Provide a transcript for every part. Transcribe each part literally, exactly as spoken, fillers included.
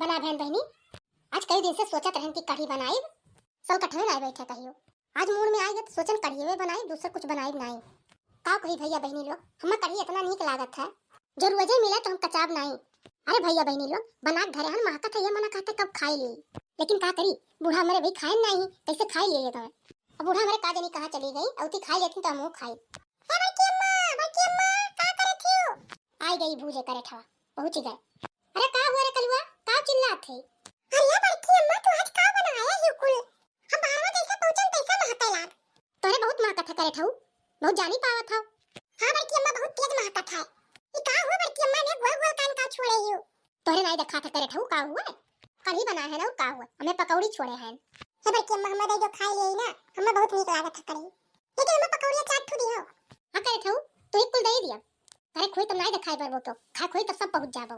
ना बहन बहिनी, आज कई दिन से सोचत रहन कि कढ़ी बनाइब, सल कठवे नाई बैठे कहियो। आज मूड में आइ गए तो सोचन कढ़ियवे बनाइब, दूसर कुछ बनाइब नाई। का कही भैया बहिनी लोग, हमें कढ़ी इतना नीक लागत है, जो रोजे मिले तो हम कचाब नाई। अरे भैया बहिनी लोग, बना के धरे हन, महकत है, ये मना कहते कब खाई ली, लेकिन का करी, बूढ़ा मरे भाई खाए नाई, कैसे खाई लिए तो। अब बूढ़ा मरे का जानी कहाँ चली गई, अउती खाई लेती तो हमहू खाई। ए बड़की अम्मा, बड़की अम्मा, का करत हियो? आई गई भूजे करे ठवा, पहुँच गए। अरे का हुआ रे कलुआ, का चिल्लात है? अरे बड़की अम्मा, तू आज का बनाए हियो कुल? हम बाहरवा जैसे पहुँचन तैसे महके लाग। तोरे बहुत महकत है करे ठऊ, बहुत जानी पावत हौ। हाँ बड़की अम्मा, बहुत तेज महकत है। ई का हुआ बड़की अम्मा, ने गोल गोल कान का छोड़े हियो? तोरे नाई देखा था करे ठऊ का हुआ? कढ़ी बनाए है ना, और का हुआ? हमें पकौड़ी छोड़े हैं। हे बड़की अम्मा, हमें दे दो, खाए ले ना, हमें बहुत नीक लागत है कढ़ी। लेकिन हमें पकौड़िया चार ठू दियो। हाँ करे ठऊ, तू ही कुल दे दिया। अरे खोई तब नाई देखाई बरबो तो, खा खोई तब सब पहुँच जाबो।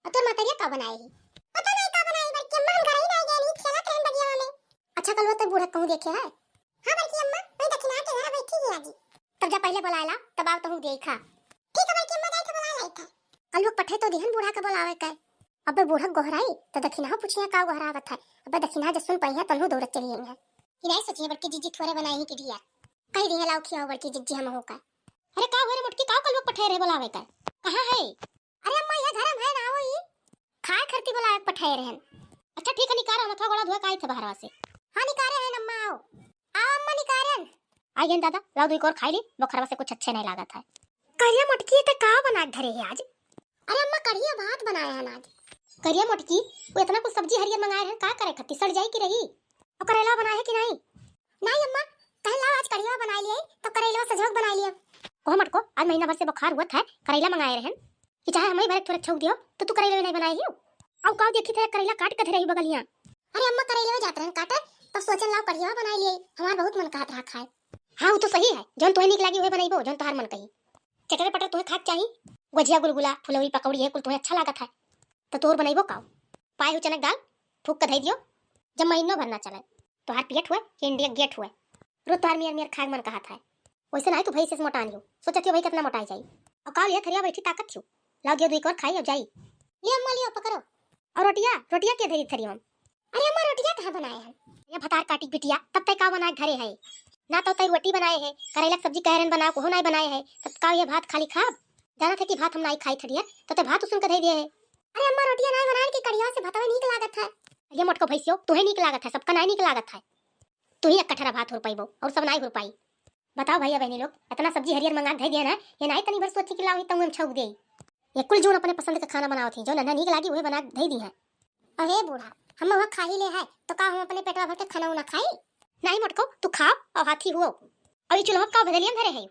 और तोर मातरिया का बनाए ही? पता नहीं का बनाई बड़की अम्मा, हम घर ही ना गए, नहीं खेलत रहन बगिया में। अच्छा कलुआ, तोर बूढ़ा कहूँ देखे है? हाँ बड़की अम्मा, वही दक्षिणा के घर बैठी ही आजी। तब जा पहले बुलाए ला, तब आओ तहूँ देखा। ठीक है बड़की अम्मा, जाई तो बुला लाई था। कलुआ पठे तो दिहन बूढ़ा के बुलावे के। अबे बूढ़ा गोहराई तो दक्षिणा पूछिया का गोहरावत है। अबे दक्षिणा जब सुन पाई है तन्हू दौड़त चली आई है। कि नहीं सोचिए बड़की जीजी थोड़े बनाई ही कि ढिया। कही दिहे लाओ खियाओ बड़की जीजी हम हो का। अरे का हो रे मोटकी, का कलुआ पठे रहे बुलावे का? कहाँ है? अरे अम्मा, यह घर में है ना, वही खाए खरती बुलाए पठाए रहन। अच्छा ठीक है, निकारे, हम थोड़ा गोड़ा धोए के आई थे बाहरवा से। हाँ निकारे हैं अम्मा, आओ। आओ अम्मा निकारे। आई गए दादा, लाओ दो एक और खाई ली, बोखरवा से कुछ अच्छे नहीं लागत है। करिया मोटकी, ये ते का बना के धरे है आज? अरे अम्मा, कढ़िया भात बनाए हैं आज। करिया मोटकी, वो इतना कुछ सब्जी हरियर मंगाए हैं, का करे खत्ती, सड़ जाई कि रही? और करेला बनाए है कि नहीं? नहीं अम्मा, कहे लाओ आज कढ़िया बनाए लिए, तो करेला सजवक बनाए लिए। ओह मटको, आज महीना भर से बुखार हुआ था, करेला मंगाए रहन। कि चाहे हमें भरे थोड़ा छौक दियो, तो तू करेले नहीं बनाए हियो। अउ काव देखी थे, करेला काट के धरे ही बगलिया। अरे अम्मा, करेले जात रहन काटे, तब सोचन लाओ कढ़िया बनाए लिए, हमार बहुत मन कहत रहा खाए। हाँ, वो तो सही है, जौन तुहे नीक लागी उहे बनइबो, जौन तोहार मन कही। चटर पटर तुहे खाक चाही, गोझिया गुलगुला, फुलौरी पकौड़ी है, कुल तुहे अच्छा लागत है, तो तोर बनइबो काव? पाए हो चनक दाल, फूक के धई दियो, जब महीनो भर ना चले। तोहार पेट हुए कि इंडिया गेट हुए, रोज तोहार मियर मियर खाए मन कहत है। वैसे नाई तू भई से मोटान हो, सोचत हो भई कितना मोटाई जाई। और काव लिया थरिया बैठी ताकत हो, लाओ दियो दुई कोर खाई अब जाई। लियो अम्मा लियो पकड़ो। और रोटिया, रोटिया के धरी थरी हम? अरे अम्मा रोटिया कहाँ बनाए हैं? ये भतार काटी बिटिया, तब तय का बना के धरे है? ना तो तय रोटी बनाए है, करेला के सब्जी कह रहन बनाओ, कोहो नाई बनाए है, तब का ये भात खाली खाब? जाना था कि भात हम नाई खाई थरिया, तो तय भात उसुन के धई दिए है। अरे अम्मा रोटिया नाई बनाए कि कढ़िया से भतवे नीक लागत है। ये मोटको भैंसियो, तुहे नीक लागत है, सबका नाई नीक लागत है। तू ही एक कठरा भात हुर पाइबो और सब नाई हुर पाई। बताओ भैया बहनी लोग, इतना सब्जी हरियर मंगा के धई दिया ना, ये नाई तनी भर सोची कि लाओ ही तंगुन छौक दे। ये कुल जून अपने पसंद का खाना बनावत ही, जो नन्हा नीक लागी वही बना के धई दी है। अरे बूढ़ा, हम वहाँ खा ही ले है, तो का हम अपने पेटवा भर के खाना उना खाई? नहीं मोटको, तू खाओ और हाथी हुओ। और ये चूल्हा का बदलियन धरे है?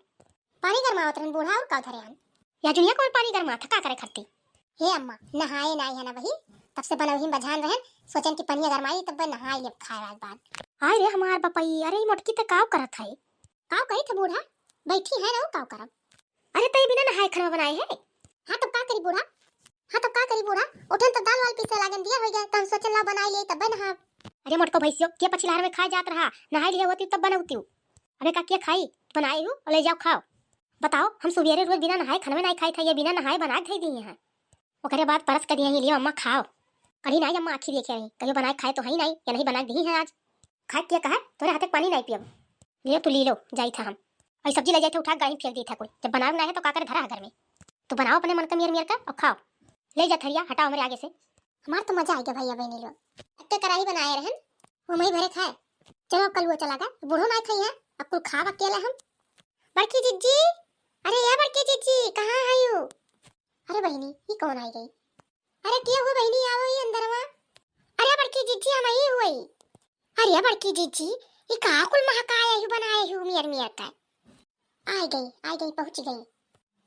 पानी गरमावत रहन बूढ़ा, और का धरे हन? या जुनिया कौन पानी गरमा था, का करे खरती? हे अम्मा, नहाए नाई है ना वही, तब से बनवही में बझान रहन, सोचन कि पनिया गरमाई तब नहाई लेब खाए वाले बाद। हाय रे हमार बपई, अरे ई मोटकी त काव करत है? काव कही थे बूढ़ा, बैठी है ना, काव करब? अरे तई बिना नहाए खाना बनाए है? हाँ तब का करी बूढ़ा, हाँ तब का करी बूढ़ा, उठन तब दाल वाल पीसे लागन दिया हो गया, तो हम सोचन लाओ बनाए लिए तब नहाब। अरे मोटको भैंसियो, के पछिलहर में खाए जात रहा, नहाए लिए होती तब बनौती। अबे का के खाई, बनाए हूँ और ले जाओ खाओ। बताओ, हम सुबेरे रोज बिना नहाए खानवे नाई खाई था, ये बिना नहाए बना के धई दी हैं। ओकरे बाद परस के दिए ही, लियो अम्मा खाओ। कढ़ी नाई अम्मा आँखी देखे रही, कहियो बना के खाए तो है ही नाई, ये नहीं बना के दी है आज। खाए के कहा, तोरे हाथे के पानी नाई पियब। लियो तू ली लो, जाई था हम। और सब्जी ले जाए थे उठा के गाड़ी में फेंक दी था कोई, जब बनावे ना है तो का करे धरा है घर में। तो बनाओ अपने मन का मियर मियर का और खाओ। ले जा थरिया, हटाओ मेरे आगे से। हमार तो मजा आ गया भैया बहनी लोग। अक्के कराही बनाए रहन, वो मही भरे खाए। चलो अब कलुआ चला गया, बूढ़ो ना खाई है, अब कुल खाब अकेले हम। बड़की जिज्जी, अरे या बड़की जिज्जी, कहाँ है यू? अरे बहिनी, ई कौन आई गई? अरे के हो बहिनी, आवो ई अंदरवा। अरे बड़की जिज्जी, हम आई हुई। अरे बड़की जिज्जी, ई का कुल महकाए हु बनाए हु मियर मियर का? आई गई, आई गई, पहुँच गई।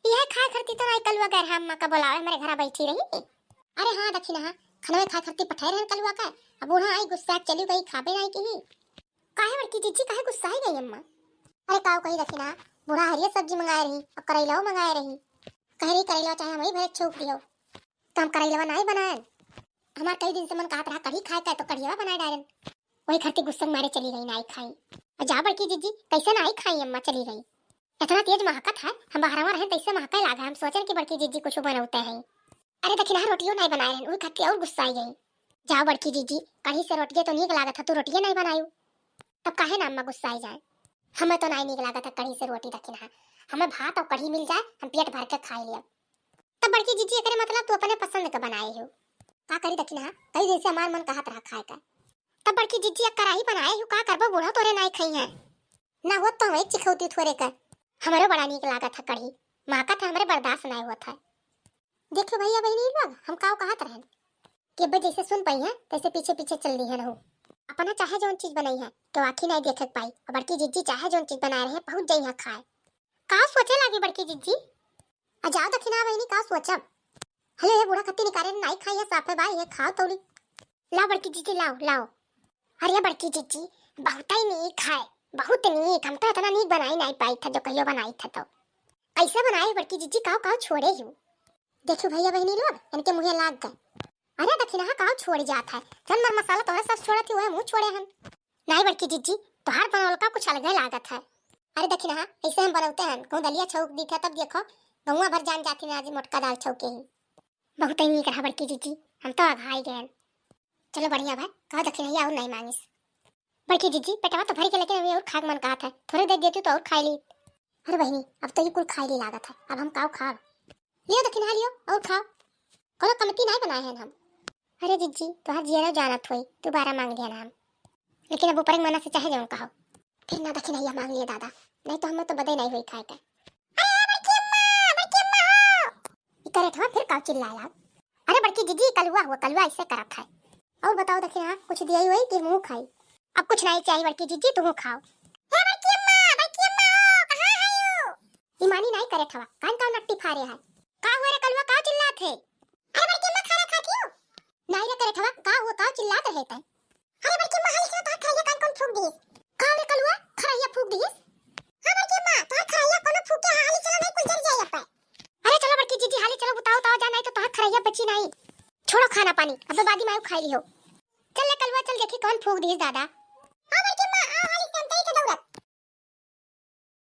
यह खाए खरती तो नाई कलुआ गए रहा, अम्मा का बुलावे, हमारे घरा बैठी रही। अरे हाँ, देखी ना, हाँ, खनवे खाए खरती पठाए रहन कलुआ का, अब बूढ़ा आई गुस्सा चली गई, खाबे नाई की। काहे बड़की जिज्जी, काहे गुस्साई गई अम्मा? अरे काव कही देखी ना, बूढ़ा हरियर सब्जी मंगाए रही और करैलाओ मंगाए रही, कह रही करैला चाहे हम ही भरे छौक दियो, तो हम करैलवा नाई बनाएन। हमार कई दिन से मन कहत रहा कढ़ी खाए का, तो कढ़िया बनाए डारेन। वही खरती गुस्सा के मारे चली गई, नाई खाई। और जा बड़की जिज्जी, कैसे नाई खाई अम्मा, चली गई। इतना तेज महकत है, हम बहरवा रहन तैसे महके लागा, हम सोचन कि बड़की जिज्जी कुछ बनौते हैं। अरे देखी ना, रोटियो नाई बनाए रहन, वही खरती और गुस्साई गई। जाओ बड़की जीजी, कढ़ी से रोटिये तो नीक लागत है, तू रोटिये नहीं बनायू, तब काहे ना अम्मा गुस्साई जाए? हमें तो नहीं नीक लागत है कढ़ी से रोटी दखिनहा, हमें भात और कढ़ी मिल जाए, हम पेट भर के खाई लेब। तब बड़की जीजी, एकरे मतलब तू अपने पसंद के बनाए हो। का करी दखिनहा, कई दिन से हमार मन कहत रहा खाए का। तब बड़की जीजी, एक कराही बनाए हो, का करबो, बूढ़ा तोरे नहीं खाई है। ना होत तो हमें चिखौती थोरे का। हमरो बड़ा नीक लागत है कढ़ी, महकत है, हमरे बर्दाश्त नहीं होत है। देखो भैया बहिनी लोग, हम काव कहत रहन कि अब जैसे सुन पाई है, तैसे पीछे पीछे चल दी है। अपना चाहे जौन चीज बनाई है, तो आँखी नहीं देखे के पाई। और बड़की जिज्जी चाहे जौन चीज बनाए रहे, पहुँच जाई है खाए। का सोचे लागी बड़की जिज्जी? आ जाओ दखिना बहिनी, का सोचब? हेलो, ये बूढ़ा खत्ती निकारे नहीं खाई है, साफे बाई है, खाओ तौली। लाओ बड़की जिज्जी, लाओ, लाओ। अरे बड़की जिज्जी, बहुत ही नीक है, बहुत नीक। हम तो इतना नीक बनाई नहीं पाई था, जो कहियो बनाई था तो। कैसे बनाए बड़की जिज्जी, काव काव छोड़े ही? देखियो भैया बहिनी लोग, इनके मुँहे लाग गए। अरे दखिनहा काव छोड़ जात है, जौन मर मसाला तोहरे सब छोड़त ही, वह मुँह छोड़े हन। नहीं बड़की जिज्जी, तोहार बनौल का कुछ अलगे लागत है। अरे दखिनहा, ऐसे हम बनौते हैं, कहूँ दलिया छौक दी थे, तब देखो गौवा भर जान जाती ना, आज मोटका दाल छौके ही। बहुत ही नीक रहा बड़की जिज्जी, हम तो अघाई गए। चलो बढ़िया भाई, कहो दखिनहा और नहीं मांगिस। बड़की जिज्जी, पेटवा तो भर के, लेकिन अभी और खाए के मन कहत है, थोड़ी देर देती तो और खाई ली। अरे बहिनी, अब तो ये कुल खाई ली लागत है, अब हम काव खाब? लियो दखिनहा लियो और खाओ, कोनो कमती नहीं बनाए हैं हम। अरे जिज्जी, तोहार जियरो जानत होई, तू बारह मांग लिया ना हम, लेकिन अब ऊपर मना से चाहे जौन कहो। फिर ना दखिनहा मांग लिए दादा, नहीं तो हमें तो बदे नहीं हुई खाए के। अरे बड़की अम्मा, बड़की अम्मा हो। ई करेठवा फिर काव चिल्लाए लाग। अरे बड़की जिज्जी, कलुआ हुआ, कलुआ ऐसे करत है। और बताओ दखिनहा, कुछ दिया ही हुई कि मुँह खाई? अब कुछ नहीं चाहिए बड़की जिज्जी, तुम खाओ। हे बड़की अम्मा, बड़की अम्मा हो, कहाँ है यू? ई मानी नहीं करेठवा, कान का नट्टी फारे है। का हुआ रे कलुआ, का चिल्लात है? अरे बड़की अम्मा, खाना खाती हो? नहीं रे करेठवा, का हुआ, का चिल्लात रहे तै? अरे बड़की अम्मा, हाली चलो, तोहार खरैया कान कौन फूंक दिहिस? का रे कलुआ, खरैया फूंक दिहिस? हाँ बड़की अम्मा, तोहार खरैया कोनो फूंके, हाँ, हाली चलो, नहीं कुल जर जाई अब्बे। अरे चलो बड़की जिज्जी, हाली चलो, बताओ, बताओ जा, नहीं तो तोहार खरैया बची नहीं। छोड़ो खाना पानी, अब तो बादी मायू खाई लियो। चल ले कलुआ, चल देखी कौन फूंक दिहिस दादा।